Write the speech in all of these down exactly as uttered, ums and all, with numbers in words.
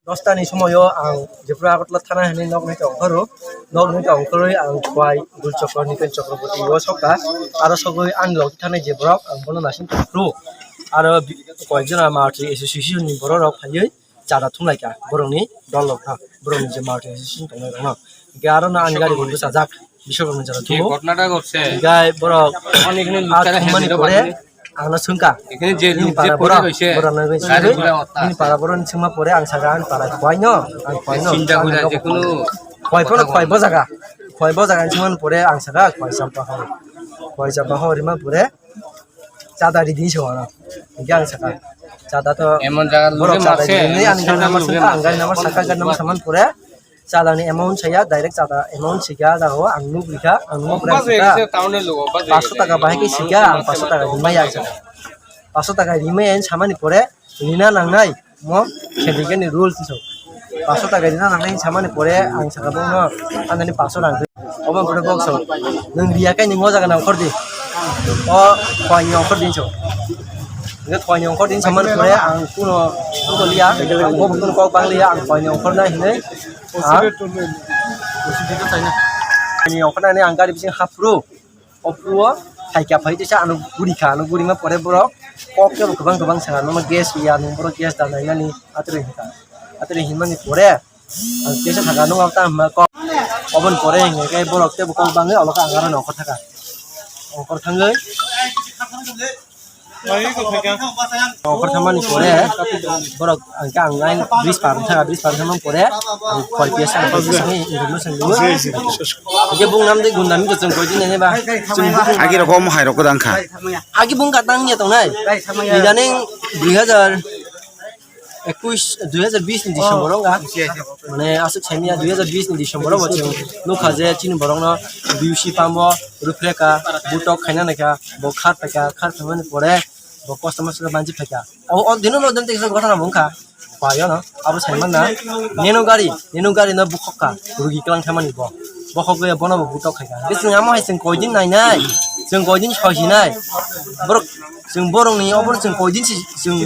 Dosta ni somoyo ang jephru Agartala thana hinwi nokni tongkhoro, nokni tongkhorwi ang khwai Gul Chokro, Nitin Chakraborty o sokha, aro sogwi ani logwi thanai je borok ang bono naising tongphuru, aro bi-, koyekjona Marti Association ni borok rok phaiwi chada thumlaikha borokni dol rok ha, borokni je Marti Association tongnai rokno. Hingke aro no ani gari bo bwsajak. Biswakar ni jora tubu. ঘটনাটা ঘটছে। Gai borok অনেকখানি a লোক তারা thumani হেজিরা pore বাগানে। Ang no swngkha. এখানে যে লোক Nini যে para পড়ে borok, রয়েছে, borok no তাদের singwi, পুরা অবস্থা nini আছে। Para borok ni swngma pore ang saka ang para khwai no, ang khwai no, চিন্তা করে যে কোনো khwai phano কথা khwai বলে। Bo jaga, khwai bo jaga ni swngmani pore ang saka khwai champa hor, khwai champa hor rima pore chada ridi se wano, hingke ang saka chada to এমন জায়গার borok লোকে chada মারছে, ridi ni ang এমন gari number লোকে swngkha, ang gari মারছে। Number saka, gari number samani pore. Chalani amount saya, direct chala amount sika, jago ang nuk rikha, ang nuk rikha. Paso taka bahai ke sika, ang paso taka rimai ang saka. Paso taka rimai ang samani pore, rina nangnai, mo, sendikani rules so. Paso taka rina nangnai samani pore, ang saka bono, anani paso rang. Obo pore bok so. Nung riya kai ni mo jaga nang khordi. O, khwai ni ongkhor din so. Nge khwai ni ongkhor din samani pore, ang kuno, kuno liya, ang bo kuno kok bang liya, ang khwai ni ongkhor na hinai. Ha? Ani ongkhornani ang gari bising hapro. Opro hai kha phai tisa ano guri kha, ano guri ma pore borok kok khe kwbang kwbang sanga no gas ya, nung borok gas da nai nani atri hinka. Atri hinmani pore ang kesa thaka nung ta ma kok. Obon pore hinga khe borok tebo kok bangwi olo kha ang aro ongkhor thaka. Ongkhor thangwi Ongkhor thammani pore borok ang khe ang lain bridge par wngkha, bridge par wngkha pore ang khoi piyasa ang khoi piyasa ang information liyo. Hingke bung nam de gunda mi kosong koi din ne ba. Agi rok omo hai rok dang kha. Agi bung ka tang ya tongnai. Idaning dui hajar ekush, dui hajar bish ni December o wngkha. Mane aswk saimanya dui hajar bish ni December o bo chwng nukha je chini borokno B U C pump o ruphreka, butok khaina naikha, bo khar phaikha, khar phaimani pore bo kosto mosto khe manchi phaikha. O, o dino no dente kisa gotha bo wngkha. Payo no, abo saimanna. Neno gari, neno gari no bukhokka, rugi klang thamani bo. Bokhok gaya bono bo butok khaikha. Hingke chwng amo hai chwng koidin nainai, chwng koidin soisinai. Borok Chwng borokni obo chwng koidin si chwng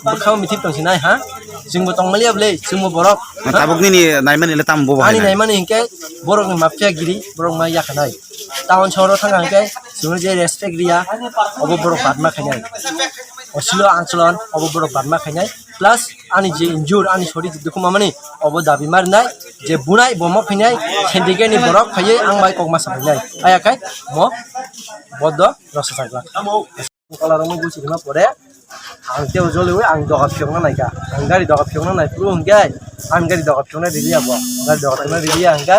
bwkhao mithip tong sinai ha? Chwngbo tongmaliya bwle, chwngbo borok. Tabuk nini naimani le tamo bo bo Ani hai nai? Naimani hinkhe borokni mafia giri, borok ma yakhanai. Town sohoro thangkha hinkhe chwngno je respect riya, obo borok badma khainai. Osilo ansolon, obo borok badma khainai. Plus ani je injure, ani sori je dukhu mamani, obo dabi marinai, je bunai bo ma phainai, sendikeni borok phaiwi ang bai kok ma sabainai. Ayakhai mo bodo rwchapjak. Kola rok mui busi rwma pore ang tei joliui ang doga phiyokna naikha. Ang gari doga phiyokna naiphuru hwnkhe ang gari doga phiyokna riliya bo. Gari doga phiyokna riliya hwnkhe